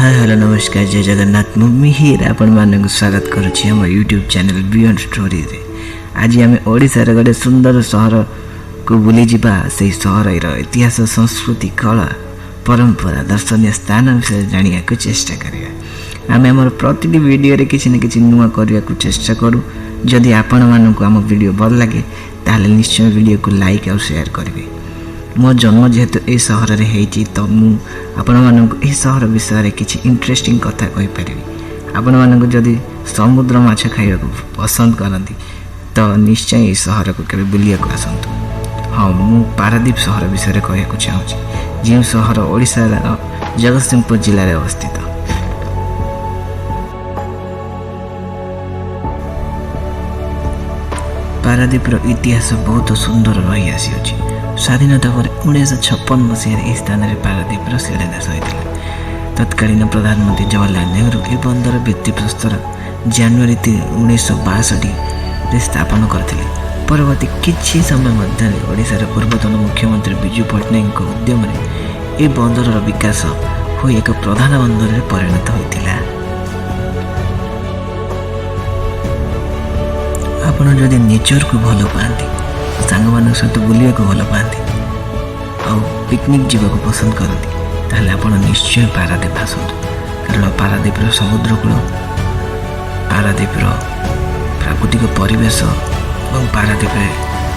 ହାଏ, hello, ନମସ୍କାର, ଜୟ ଜଗନ୍ନାଥ। ମୁଁ ମିହିର ଆପଣମାନଙ୍କୁ ସ୍ୱାଗତ କରୁଛି ଆମ ୟୁଟ୍ୟୁବ୍ ଚ୍ୟାନେଲ୍ ବିୟଣ୍ଡ ଷ୍ଟୋରିରେ। ଆଜି ଆମେ ଓଡ଼ିଶାର ଗୋଟେ ସୁନ୍ଦର ସହରକୁ ବୁଲିଯିବା। ସେହି ସହରର ଇତିହାସ, ସଂସ୍କୃତି, କଳା, ପରମ୍ପରା, ଦର୍ଶନୀୟ ସ୍ଥାନ ବିଷୟରେ ଜାଣିବାକୁ ଚେଷ୍ଟା କରିବା। ଆମେ ଆମର ପ୍ରତିଟି ଭିଡ଼ିଓରେ କିଛି ନା କିଛି ନୂଆ କରିବାକୁ ଚେଷ୍ଟା କରୁ। ଯଦି ଆପଣମାନଙ୍କୁ ଆମ ଭିଡ଼ିଓ ଭଲ ଲାଗେ, ତାହେଲେ ନିଶ୍ଚୟ ଭିଡ଼ିଓକୁ ଲାଇକ୍ ଆଉ ସେୟାର କରିବେ। ମୋ ଜନ୍ମ ଯେହେତୁ ଏହି ସହରରେ ହେଇଛି, ତ ମୁଁ ଆପଣମାନଙ୍କୁ ଏହି ସହର ବିଷୟରେ କିଛି ଇଣ୍ଟରେଷ୍ଟିଂ କଥା କହିପାରିବି। ଆପଣମାନଙ୍କୁ ଯଦି ସମୁଦ୍ର ମାଛ ଖାଇବାକୁ ପସନ୍ଦ କରନ୍ତି, ତ ନିଶ୍ଚୟ ଏହି ସହରକୁ କେବେ ବୁଲିବାକୁ ଆସନ୍ତୁ। ହଁ, ମୁଁ ପାରାଦ୍ୱୀପ ସହର ବିଷୟରେ କହିବାକୁ ଚାହୁଁଛି, ଯେଉଁ ସହର ଓଡ଼ିଶାର ଜଗତସିଂହପୁର ଜିଲ୍ଲାରେ ଅବସ୍ଥିତ। ପାରାଦ୍ୱୀପର ଇତିହାସ ବହୁତ ସୁନ୍ଦର ରହି ଆସିଅଛି। ସ୍ୱାଧୀନତା ପରେ 1956 ମସିହାରେ ଏହି ସ୍ଥାନରେ ପାରାଦ୍ୱୀପର ଶିଳାନ୍ୟାସ ହୋଇଥିଲା। ତତ୍କାଳୀନ ପ୍ରଧାନମନ୍ତ୍ରୀ ଜବାହରଲାଲ ନେହେରୁ ଏହି ବନ୍ଦର ଭିତ୍ତିପ୍ରସ୍ତର ଜାନୁଆରୀ 1962ରେ ସ୍ଥାପନ କରିଥିଲେ। ପରବର୍ତ୍ତୀ କିଛି ସମୟ ମଧ୍ୟରେ ଓଡ଼ିଶାର ପୂର୍ବତନ ମୁଖ୍ୟମନ୍ତ୍ରୀ ବିଜୁ ପଟ୍ଟନାୟକଙ୍କ ଉଦ୍ୟମରେ ଏହି ବନ୍ଦରର ବିକାଶ ହୋଇ ଏକ ପ୍ରଧାନ ବନ୍ଦରରେ ପରିଣତ ହୋଇଥିଲା। ଆପଣ ଯଦି ନେଚରକୁ ଭଲ ପାଆନ୍ତି, ସାଙ୍ଗମାନଙ୍କ ସହିତ ବୁଲିବାକୁ ଭଲ ପାଆନ୍ତି ଆଉ ପିକନିକ୍ ଯିବାକୁ ପସନ୍ଦ କରନ୍ତି, ତାହେଲେ ଆପଣ ନିଶ୍ଚୟ ପାରାଦ୍ୱୀପ ଆସନ୍ତୁ। କାରଣ ପାରାଦ୍ୱୀପର ସମୁଦ୍ରକୂଳ, ପାରାଦ୍ୱୀପର ପ୍ରାକୃତିକ ପରିବେଶ ଏବଂ ପାରାଦ୍ୱୀପରେ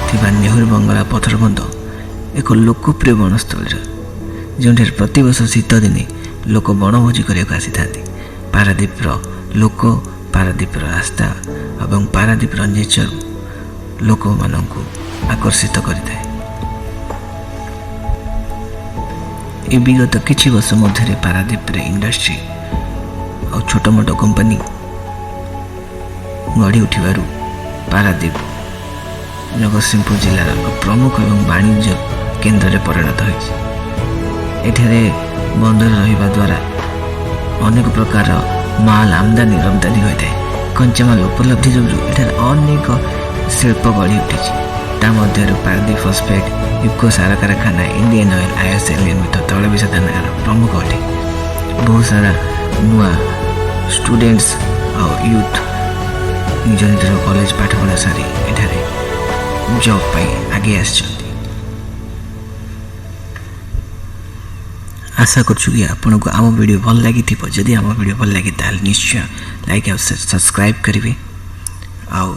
ଥିବା ନେହେରୁ ବଙ୍ଗଳା, ପଥରବନ୍ଧ ଏକ ଲୋକପ୍ରିୟ ବଣସ୍ଥଳୀର, ଯେଉଁଠାରେ ପ୍ରତିବର୍ଷ ଶୀତଦିନେ ଲୋକ ବଣଭୋଜି କରିବାକୁ ଆସିଥାନ୍ତି। ପାରାଦ୍ୱୀପର ଲୋକ, ପାରାଦ୍ୱୀପର ରାସ୍ତା ଏବଂ ପାରାଦ୍ୱୀପର ନେଚର ଲୋକମାନଙ୍କୁ ଆକର୍ଷିତ କରିଥାଏ। ଏ ବିଗତ କିଛି ବର୍ଷ ମଧ୍ୟରେ ପାରାଦ୍ୱୀପରେ ଇଣ୍ଡଷ୍ଟ୍ରି ଆଉ ଛୋଟ ମୋଟ କମ୍ପାନୀ ଗଢ଼ି ଉଠିବାରୁ ପାରାଦ୍ୱୀପ ଜଗତସିଂହପୁର ଜିଲ୍ଲାର ଏକ ପ୍ରମୁଖ ଏବଂ ବାଣିଜ୍ୟ କେନ୍ଦ୍ରରେ ପରିଣତ ହୋଇଛି। ଏଠାରେ ବନ୍ଦର ରହିବା ଦ୍ୱାରା ଅନେକ ପ୍ରକାର ମାଲ ଆମଦାନୀ ରପ୍ତାନି ହୋଇଥାଏ। କଞ୍ଚାମାଲ ଉପଲବ୍ଧି ଯୋଗୁଁ ଏଠାରେ ଅନେକ ଶିଳ୍ପ ଗଢ଼ି ଉଠିଛି। ତା ମଧ୍ୟରୁ ପାରାଦ୍ୱୀପ ଫସ୍ଫେଟ୍, ଇଫ୍କୋ ସାର କାରଖାନା, ଇଣ୍ଡିଆନ୍ ଅଏଲ୍, ଆଇଏସ୍ଏଲ୍ ନିର୍ମିତ ତୈଳ ବିଶୋଧନାଗାର ପ୍ରମୁଖ ଅଟେ। ବହୁତ ସାରା ନୂଆ ଷ୍ଟୁଡେଣ୍ଟସ୍ ଆଉ ୟୁଥ୍ ନିଜ ନିଜର କଲେଜ ପାଠପଢ଼ା ସାରି ଏଠାରେ ଜବ୍ ପାଇଁ ଆଗେଇ ଆସିଛନ୍ତି। ଆଶା କରୁଛୁ କି ଆପଣଙ୍କୁ ଆମ ଭିଡ଼ିଓ ଭଲ ଲାଗିଥିବ। ଯଦି ଆମ ଭିଡ଼ିଓ ଭଲ ଲାଗେ, ତାହେଲେ ନିଶ୍ଚୟ ଲାଇକ୍ ଆଉ ସବସ୍କ୍ରାଇବ୍ କରିବେ ଆଉ